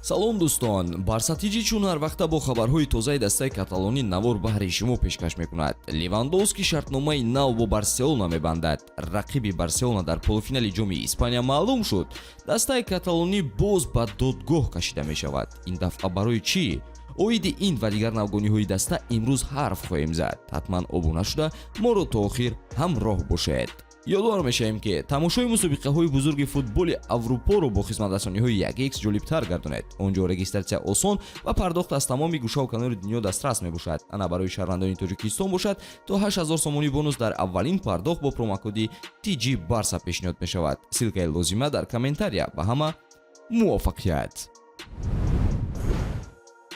Салом, дӯстон! Барса ТЖ чун ҳар вақта бо хабарҳои тозаи дастаи каталонӣ навор баҳри шумо пешкаш мекунад. Левандовски шартномаи нав бо Барселона мебандад. Рақиби Барселона дар полуфинали Ҷоми Испания маълум шуд. Дастаи каталонӣ боз ба додгоҳ кашида мешавад. Ин дафъа барои чӣ? Оиди ин ва дигар навгониҳои даста имрӯз ҳарф хоҳем зад. Ҳатман обуна шуда, моро то охир ҳамроҳ бошед. Ёдовар мешавем, ки тамошои мусобиқаҳои бузурги футболи Аврупоро бо хизматрасониҳои 1X ҷолибтар гардонед. Он ҷо регистратсия осон ва пардохт аз тамоми гӯшаву канори дунё дастрас мебошад. Ана, барои шаҳрвандони Тоҷикистон бошад, то 8000 сомонӣ бонус дар аввалин пардохт бо промокоди TG Барса пешниҳод мешавад. Ссылкаи лозима дар комментария. Ба ҳама муваффақият!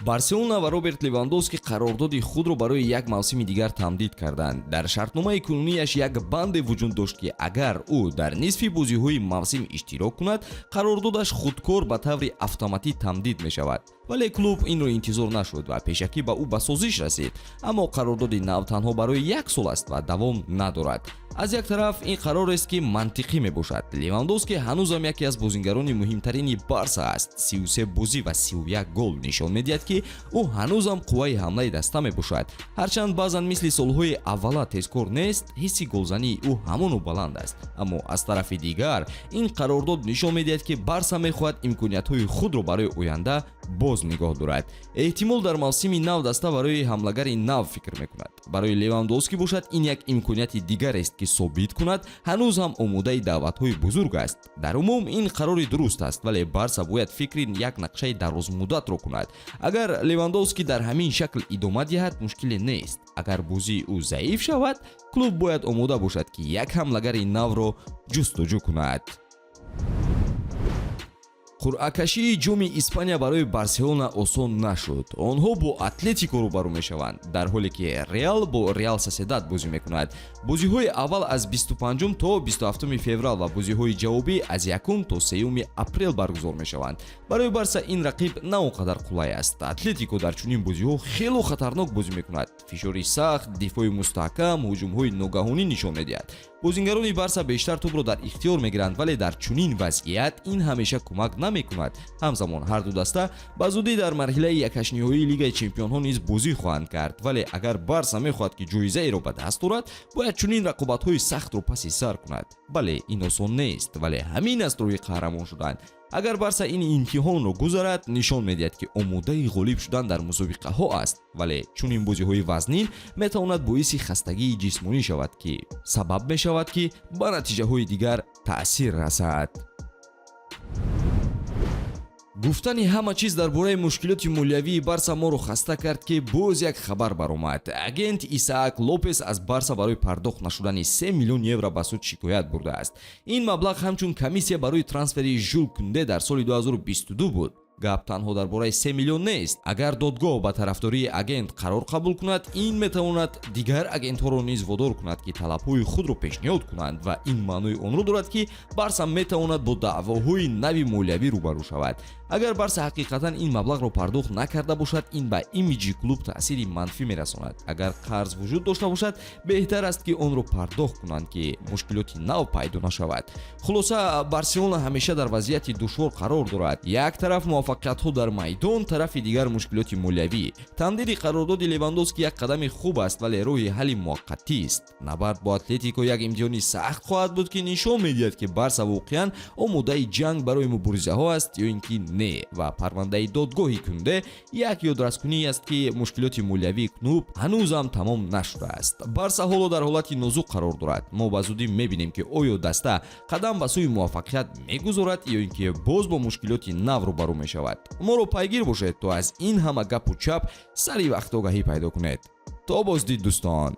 Барселона ва Роберт Левандовски қарордоди худро барои як мавсими дигар тамдид карданд. Дар шартномаи кунунияш як банде вуҷуд дошт, ки агар ӯ дар нисфи бозиҳои мавсим иштирок кунад, қарордодаш худкор ба таври автоматӣ тамдид мешавад. Вале клуб инро интизор нашуд ва пешакӣ ба ӯ ба созиш расид. Аммо қарордоди нав танҳо барои як сол аст ва давом надорад. Аз як тараф, ин қарорест, ки мантиқӣ мебошад. Левандовски ҳанӯзам яке аз бозингарони муҳимтарини Барса аст. 33 бозӣ ва 31 гол нишон медиҳад, ки ӯ ҳанӯзам қувваи ҳамлаи даста мебошад. Ҳарчанд баъзан мисли солҳои аввала тезкор нест, ҳисси голзании ӯ ҳамоно баланд аст. Аммо аз тарафи дигар, ин қарордод нишон медиҳад, ки Барса мехоҳад имкониятҳои худро барои оянда боз нигоҳ дорад. Эҳтимол, дар мавсими нав даста барои ҳамлагари нав фикр мекунад. Барои Левандовски бошад, ин як имконияти дигарест, ки собит кунад, ҳанӯз ҳам омодаи даъватҳои бузург аст. Дар умум, ин қарори дуруст аст, вале Барса бояд фикри як нақшаи дарозмуддатро кунад. Агар Левандовски дар ҳамин шакл идома диҳад, мушкиле нест. Агар бозии ӯ заиф шавад, клуб бояд омода бошад, ки як ҳамлагари навро ҷустуҷӯ кунад. Қуръакашии Ҷоми Испания барои Барселона осон нашуд. Онҳо бо Атлетико рӯбарӯ мешаванд, дар ҳоле ки Реал бо Реал Соседад бозӣ мекунад. Бозиҳои аввал аз 25 то 27 феврал ва бозиҳои ҷавобӣ аз 1 то 3 апрел баргузор мешаванд. Барои Барса ин рақиб на он қадар қулай аст. Атлетико дар чунин бозиҳо хело хатарнок бозӣ мекунад: фишори сахт, дифои мустаҳкам, ҳуҷумҳои ногаҳонӣ нишон медиҳад. Бозингарони Барса бештар тӯбро дар ихтиёр мегиранд, вале дар чунин вазъият ин ҳамеша кӯмак намекунад. Ҳамзамон, ҳарду даста ба зудӣ дар марҳилаи якҳаштниҳоии Лигаи чемпионҳо низ бозӣ хоҳанд кард. Вале агар Барса мехоҳад, ки ҷоизаеро ба даст орад, бояд чунин рақобатҳои сахтро паси сар кунад. Бале, ин осон нест, вале ҳамин аст роҳи қаҳрамон шудан. Агар Барса ин имтиҳонро гузарад, нишон медиҳад, ки омодаи ғолиб шудан дар мусобиқаҳо аст. Вале чунин бозиҳои вазнин метавонад боиси хастагии ҷисмонӣ шавад, ки сабаб мешавад, ки ба натиҷаҳои дигар таъсир расад. Гуфтани ҳама чиз дар бораи мушкилоти молиявии Барса моро хаста кард, ки боз як хабар баромад. Агент Исаак Лопес аз Барса барои пардохт нашудани 3 миллион евро ба суд шикоят бурдааст. Ин маблағ ҳамчун комиссия барои трансфери Жул Кунде дар соли 2022 буд. Гап танҳо дар бораи 3 миллион нест. Агар додгоҳ ба тарафдории агент қарор қабул кунад, ин метавонад дигар агентҳоро низ водор кунад, ки талабҳои худро пешниҳод кунанд, ва ин маънои онро дорад, ки Барса метавонад бо даъвоҳои нави молиявӣ рӯбарӯ шавад. Агар Барса ҳақиқатан ин маблағро пардохт накарда бошад, ин ба имиҷи клуб таъсири манфӣ мерасонад. Агар қарз вуҷуд дошта бошад, беҳтар аст, ки онро пардохт кунанд, ки мушкилоти нав пайдо нашавад. Хулоса, Барселона ҳамеша дар вазъияти душвор қарор дорад: як тараф муваффақиятҳо дар майдон, тарафи дигар мушкилоти молиявӣ. Тамдиди қарордоди Левандовски як қадами хуб аст, вале роҳи ҳалли муваққатист. Набард бо Атлетико як имтиҳони сахт хоҳад буд, ки нишон медиҳад, ки Барса воқеан омодаи ҷанг барои муборизаҳо аст ё ин ки не. Ва парвандаи додгоҳи Кунде як ёдрасткунӣ аст, ки мушкилоти молиявии клуб ҳанӯзам тамом нашудааст. Барса ҳоло дар ҳолати нозук қарор дорад. Мо ба зудӣ мебинем, ки оё даста қадам ба сӯи муваффақият мегузорад ё ин ки боз бо мушкилоти нав рӯбарӯ мешавад. Моро пайгир бошед, то аз ин ҳама гапу чап сари вақт огаҳӣ пайдо кунед. То боздид, дӯстон!